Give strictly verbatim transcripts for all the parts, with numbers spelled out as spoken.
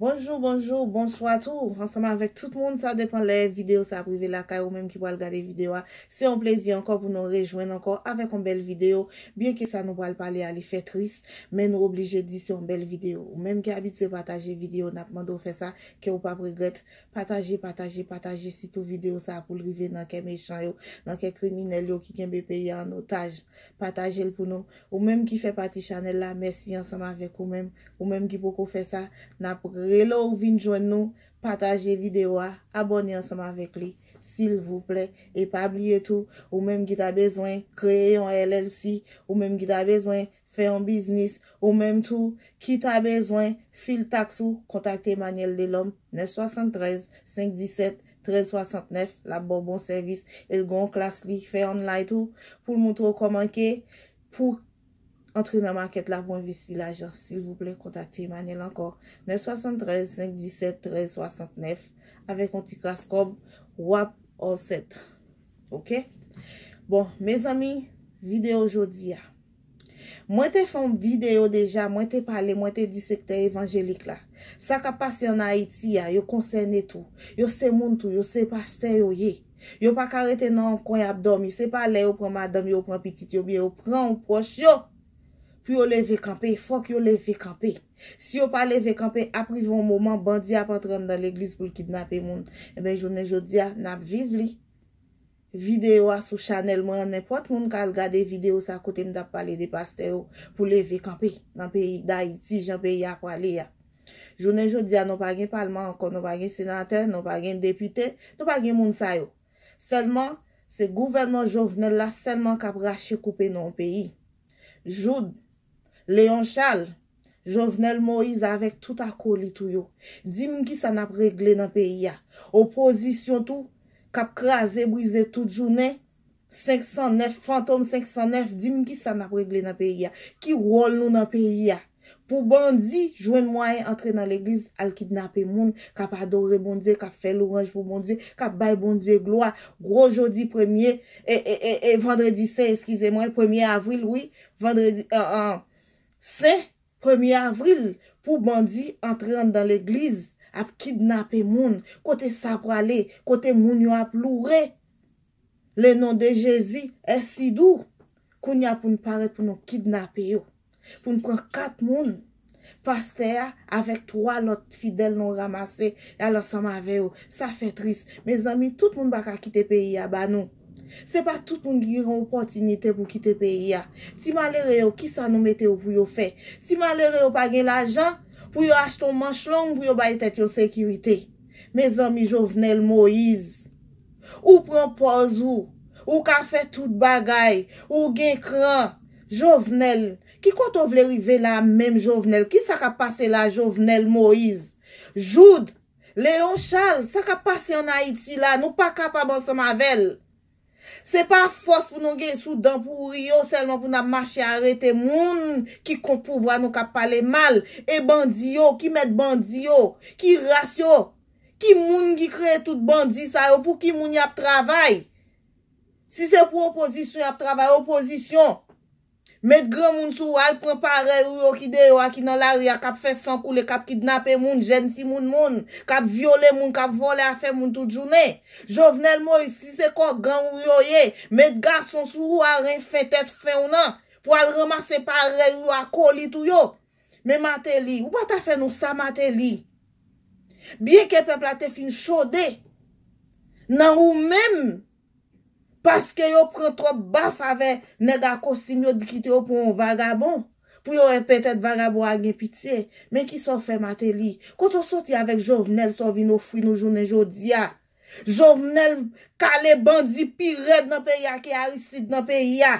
Bonjou, bonjou, bonswa tou. Ansanm avèk tout moun, sa depan lè videyo sa ap rive lakay ou menm ki pral gade videyo a. Se yon plezi ankò pou nou rejwenn ankò avèk yon bèl videyo. Byenke sa nou pral pale a li fè tris, men nou oblije di se yon bèl videyo. Ou menm ki abitye pataje videyo, n ap mande w fè sa, ke ou p ap regrèt. Pataje, pataje, pataje, sitou videyo sa pou l rive nan kè mechan yo, nan kè kriminèl yo ki kenbe peyi a an otaj. Pataje l pou nou. Ou menm ki fè pati chanèl la, mèsi ansanm avèk ou menm. Ou menm ki poko fè sa, n ap rele w vin jwenn nou. Pataje videyo a, abòne ansanm avèk li, silvouplè. E pa bliye tou, ou menm ki ta bezwen kreye yon L L C, ou menm ki ta bezwen fè yon biznis, ou menm tou ki ta bezwen fil taks ou, kontakte Emmanuel Delhomme, nèf swasann trèz, senk disèt, trèz swasantnèf, l ap ba w bon sèvis, e l gen yon klas li fè online tou, pou l moutre w kòman ke pou antre nan makèt la pou envesti lajan, silvouplè, kontakte Emmanuel ankò. Nèf swasann trèz, senk disèt, trèz swasantnèf, avèk yon ti kras kòb, w ap all set. Oke? Bon, mezanmi, videyo jodi a. Mwen te fè yon videyo deja, mwen te pale, mwen te di sektè evanjelik la. Sa k ap pase ann Ayiti a, yo konsène tou. Yo se moun tou, yo se pastè yo ye. Yo pa ka rete nan yon kwen ap dòmi. Se pa lè yo pran madanm yo, yo pran pitit yo, oubyen yo pran yon pwòch yo pou yo leve kanpe. Fòk yo leve kanpe. Si yo pa leve kanpe, ap rive yon moman, bandi ap antre anndan legliz pou l kidnape moun. Enben, jounen jodi a, n ap viv li. Videyo a sou chanèl mwen an, nenpòt moun ka al gade videyo sa kote m t ap pale de pastè yo pou leve kanpe nan peyi Dayiti, jan peyi a prale a. Jounen jodi a, nou pa gen palman ankò, nou pa gen senatè, nou pa gen depite, nou pa gen moun sa yo. Sèlman, se gouvènman Jovenel la sèlman k ap rache koupe nan yon peyi. Joud, Léon Charles, Jovenel Moïse avèk tout akolit ou yo. Di m kisa n ap regle nan peyi a. Opozisyon tou, k ap kraze brize tout jounen, senk san nèf, fantom senk san nèf, di m kisa n ap regle nan peyi a. Ki wòl nou nan peyi a? Pou bandi jwenn mwayen antre nan legliz, al kidnape moun, k ap adore Bondye, k ap fè lwanj pou Bondye, k ap bay Bondye glwa. Gwo jodi premye, e, e, e, e vandredi sen, eskize mwen, premye avril, wi, vandredi, an, an, sen, premye avril, pou bandi antre anndan legliz, ap kidnape moun, kote sa prale, kote moun yo ap loure. Le non de Jezi, èsidou. Kounye a pou n parèt pou nou kidnape yo. Pou n pran kat moun. Pastè a avèk twa lòt fidèl nou ranmase, y al ansanm avè yo. Sa fè tris. Mezanmi, tout moun pa ka kite peyi a ba nou. Se pa tout moun ki gen opòtinite pou kite peyi a. Ti malere yo, kisa nou mete yo pou yo fè? Ti malere yo pa gen lajan pou yo achte yon manch long pou yo bay tèt yo sekirite. Mezanmi, Jovenel Moïse, ou pran pòz ou, ou ka fè tout bagay, ou gen kran. Jovenel, ki kote w vle rive la menm Jovenel? Kisa k ap pase la Jovenel Moïse? Joud, Léon Charles, sa k ap pase ann Ayiti la, nou pa kapab ansanm avè l. Se pa fòs pou nou gen sou dan pouri yo sèlman pou n ap mache arete moun ki kont pouvwa nou k ap pale mal, e bandi yo, ki mèt bandi yo, ki ras yo, ki moun ki kreye tout bandi sa yo, pou ki moun y ap travay? Si se pou opozisyon y ap travay, opozisyon. Met granmoun sou ou, al pran parèy ou yo ki deyò a, ki nan lari a, k ap fè san koule, k ap kidnape moun, jèn timoun moun, k ap vyole moun, k ap vòlè afè moun tout jounen. Jovenel Moïse, si se kò gang ou yo ye, met gason sou ou a, ren fen tèt fen w nan, pou al ranmase parèy ou yo, akolit ou yo. Men Martelly, ou pa ta fè nou sa, Martelly. Byenke pèp la te fin chode nan ou menm, paske yo pran twòp baf avè nèg a kostim, yo di kite yo pou yon vagabon, pou yo wè petèt vagabon a gen pitye. Men kisa w fè, Martelly? Kote w soti avèk Jovenel, sa w vin ofri nou jounen jodi a? Jovenel kale bandi pi rèd nan peyi a ke Aristide nan peyi a.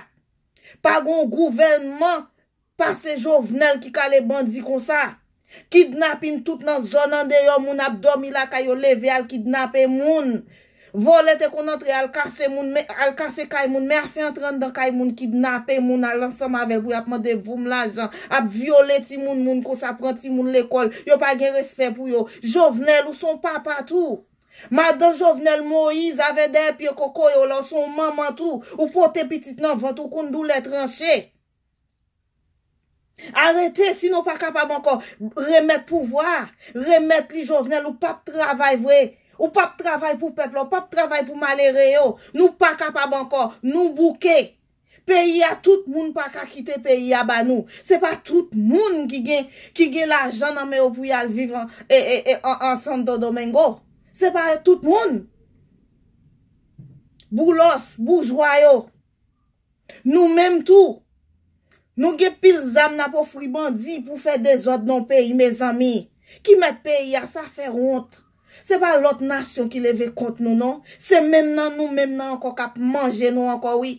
Pa gon gouvènman pase Jovenel ki kale bandi konsa. Kidnapin tout nan zòn andeyò, moun ap dòmi lakay yo, leve al kidnape moun. Vòlè te konn antre al kase moun, men, al kase kay moun, men afè antre anndan kay moun, kidnape moun, al ansanm avè l pou y ap mande voum lajan, ap vyole timoun moun konsa, pran timoun lekòl, yo pa gen respè pou yo. Jovenel, ou se yon papa tou. Madan Jovenel Moïse avè dèyè pye kokoye w la, ou se yon manman tou. Ou pote pitit nan vant, ou konn doulè tranche. Arete, si nou pa kapab ankò remèt pouvwa, remèt li Jovenel, ou p ap travay vre. Ou p ap travay pou pèp la, ou p ap travay pou malere yo. Nou pa kapab ankò, nou bouke. Peyi a, tout moun pa ka kite peyi a ba nou. Se pa tout moun ki gen, ki gen lajan nan men yo pou y al viv an, e, e, e, an, an Santo Domingo. Se pa tout moun. Boulos, boujwa yo. Nou menm tou. Nou gen pil zam n ap ofri bandi pou fè dezòd nan peyi, mezanmi. Ki mèt peyi a, sa fè wont. Se pa lòt nasyon ki leve kont nou, non. Se menm nan nou menm nan ankò k ap manje nou ankò, wi.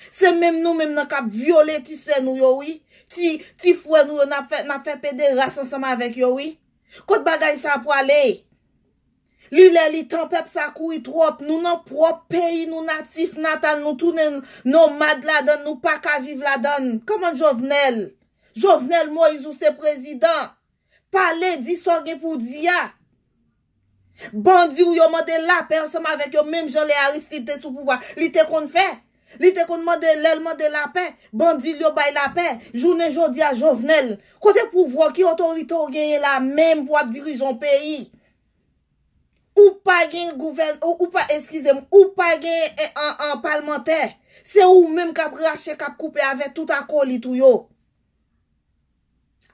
Se menm nou menm nan k ap vyole ti sè nou yo, wi. Ti, ti frè nou yo, n ap fè, n ap fè pederas ansanm avèk yo, wi. Kot bagay sa pwale? Li lè li tan, pèp sa kouri twòp. Nou nan pwòp peyi nou, natif natal, nou tounen nomad ladann, nou pa ka viv ladann. Kòman Jovenel? Jovenel Moïse, ou se prezidan. Pale, di sa w gen pou w di a. Bandi w yo mande lapè ansanm avèk yo, menm jan lè Aristide te sou pouvwa, li te konn fè. Li te konn mande, lè l mande lapè, bandi l yo bay lapè. Jounen jodi a, Jovenel, kote pouvwa w, ki otorite w genyen la menm pou w ap dirije yon peyi? Ou pa gen gouvèn, ou, ou pa, eskize m, ou pa gen, eh, an, an palmantè. Se ou menm k ap rache, k ap koupe avè tout akolit ou yo.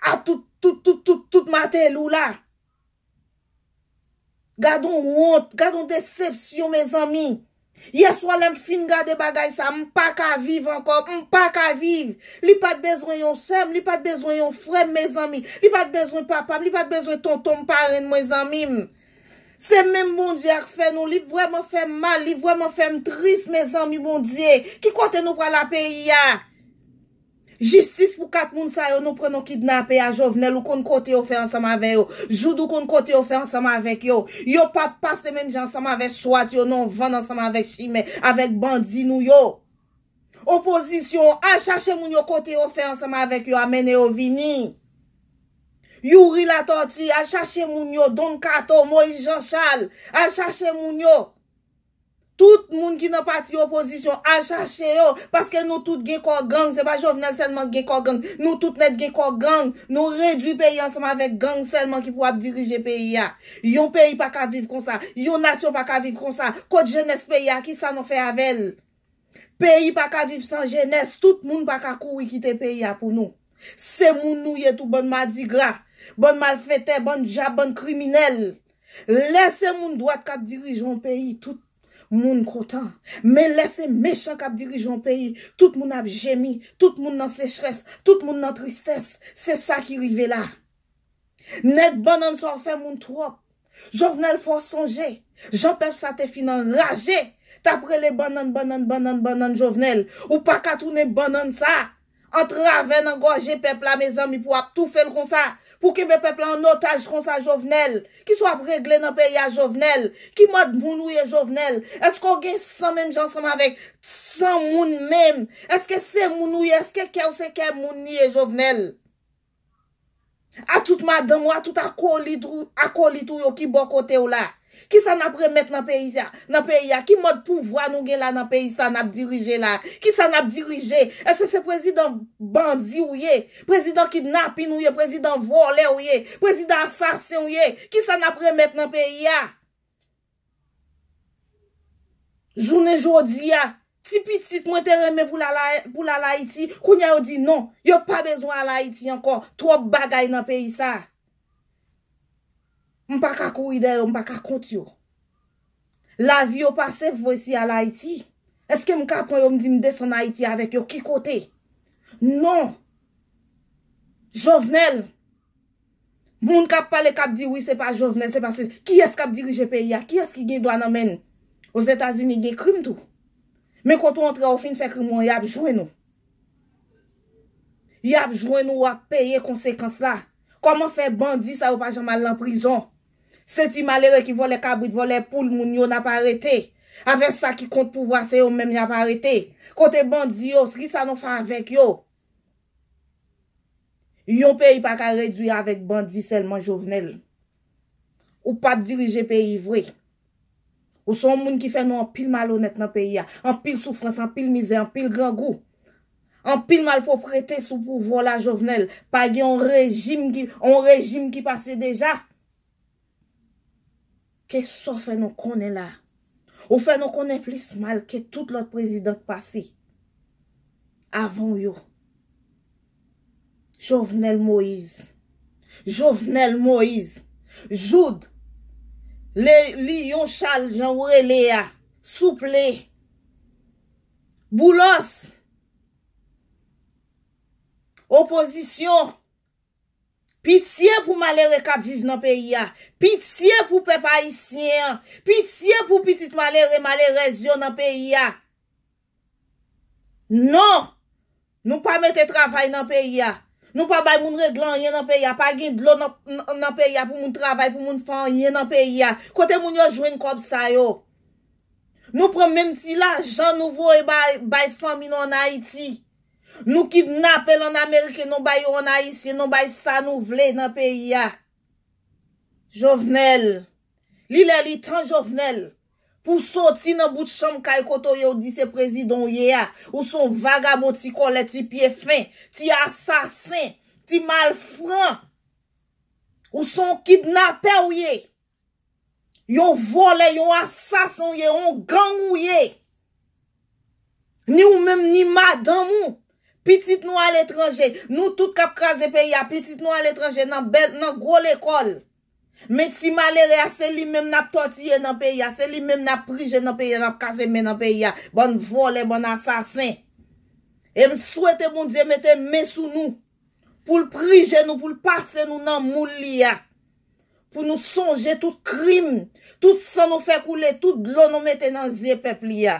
A tout, tout, tout, tout, tout Martelly w la. Gad on wont, gad on desepsyon, mezanmi. Yèswa lè m fin gade bagay sa, m pa ka viv ankò, m pa ka viv. Li pa t bezwen yon sè m, li pa t bezwen yon frè m, mezanmi. Li pa t bezwen papa m, li pa t bezwen tonton m, parenn mwen, zanmi m. Se menm Bondye a k fè nou, li vrèman fè m mal, li vrèman fè m tris, mezanmi, Bondye. Ki kote nou pral a peyi a? Jistis pou kat moun sa yo, nou pran nou kidnape a Jovenel, ou konn kote yo fè ansanm avè yo. Joud, ou konn kote yo fè ansanm avèk yo. Yo p ap pase menm jan ansanm avèk swat yo, non, vann ansanm avèk chimè, avèk bandi nou yo. Opozisyon, al chache moun yo kote yo fè ansanm avèk yo, a mennen yo vini. Youri Latortue, al chache moun yo, Don Kato, Moïse Jean Charles, al chache moun yo. Tout moun ki nan pati opozisyon, al chache yo, paske nou tout gen kò gang, se pa Jovenel sèlman ki gen kò gang, nou tout nèt gen kò gang, nou redui peyi ansanm avèk gang sèlman ki pou ap dirije peyi a. Yon peyi pa ka viv konsa, yon nasyon pa ka viv konsa, kot jenès peyi a, kisa nou fè avè l? Peyi pa ka viv san jenès, tout moun pa ka kouri kite peyi a pou nou. Se moun nou ye tou, bann madigra, bann malfetè, bann dyab, bann kriminèl. Lè se moun dwat k ap dirije yon peyi, tout moun kontan. Men lè se mechan k ap dirije yon peyi, tout moun ap jemi, tout moun nan sechrès, tout moun nan tristès. Se sa ki rive la. Nèg bannann sa w fè moun twòp. Jovenel, fò w sonje jan pèp sa te fin anraje, t ap rele bannann, bannann, bannann, bannann Jovenel. Ou pa ka tounen bannann sa antravè nan gòje pèp la, mezanmi, pou w ap toufe l konsa, pou w kenbe pèp la an otaj konsa, Jovenel. Kisa w ap regle nan peyi a, Jovenel? Ki mòd moun ou ye, Jovenel? Èske w gen san menm jan ansanm avèk san moun menm? Èske se moun ou ye? Èske kè w se kè moun li ye, Jovenel? A tout madanm ou, a tout akolit ou, akolit ou yo ki bò kote w la. Kisa n ap remèt nan peyi a? Nan peyi a, ki mòd pouvwa nou gen la nan peyi sa n ap dirije la? Kisa n ap dirije? Èske se prezidan bandi ou ye? Prezidan kidnapin ou ye? Prezidan vòlè ou ye? Prezidan asasen ou ye? Kisa n ap remèt nan peyi a? Jounen jodi a, ti pitit mwen te renmen pou l al, pou l al Ayiti, kounye a yo di non, yo pa bezwen al Ayiti ankò, twòp bagay nan peyi sa. M pa ka kouri dèyè yo, m pa ka kont yo. Lavi yo pa sef vre si al Ayiti. Èske m ka pran yo, m di m desann Ayiti avèk yo? Ki kote? Non. Jovenel, moun k ap pale, k ap di wi, se pa Jovenel, se pa se. Kiyès k ap dirije peyi a? Kiyès ki gen dwa nan men n? Ozetazini gen krim tou. Men kote w antre a, ou fin fè krim ou an, y ap jwenn ou. Y ap jwenn ou, w ap peye konsekans la. Kòman fè bandi sa yo pa janm al nan prizon? Se ti malere ki vòlè kabrit, vòlè poul moun yo n ap arete. Avè sa ki kont pouvwa, se yo menm y ap arete. Kote bandi yo, kisa nou fè avèk yo? Yon peyi pa ka redui avèk bandi sèlman, Jovenel. Ou p ap dirije peyi vre. Ou se yon moun ki fè nou anpil malonèt nan peyi a, anpil soufrans, anpil mizè, anpil grangou. Anpil malpwoprete sou pouvwa w la, Jovenel. Pa gen yon rejim ki, yon rejim ki pase deja. Ke sa w fè nou konnen la? Ou fè nou konnen plis mal ke tout lòt prezidan k pase avan w yo. Jovenel Moïse. Jovenel Moïse. Joud. Le, Lion Charles, jan w rele a. Souple. Boulos. Opozisyon. Pitye pou malere k ap viv nan peyi a. Pitye pou pèp ayisyen an. Pitye pou pitit malere, malerèz yo nan peyi a. Non! Nou pa mete travay nan peyi a. Nou pa bay moun regle anyen nan peyi a. Pa gen dlo nan, nan, nan peyi a pou moun travay, pou moun fè anyen nan peyi a. Kote moun yo jwenn kòb sa yo? Nou pran menm ti lajan nou voye bay, bay fanmi nou ann Ayiti. Nou kidnape l ann Ameriken, nou bay yo ann Ayisyen, nou bay sa nou vle nan peyi a. Jovenel. Li lè li tan, Jovenel, pou w soti nan bout chanm kay kote w ye, w di se prezidan w ye a. Ou se yon vagabon, ti kòlè, ti pye fen, ti asasen, ti malfran. Ou se yon kidnapè w ye. Yon vòlè, yon asasen w ye, yon gang ou ye. Ni ou menm, ni madanm ou. Pitit nou aletranje. Nou tout k ap kraze peyi a, pitit nou aletranje nan bèl, nan gwo lekòl. Men ti malere a, se li menm n ap tòtiye nan peyi a, se li menm n ap prije nan peyi a, n ap kase men nan peyi a. Bann vòlè, bann asasen. E m swete Bondye mete men sou nou. Pou l prije nou, pou l pase nou nan moul li a. Pou nou sonje tout krim, tout san nou fè koule, tout dlo nou mete nan zye pèp li a.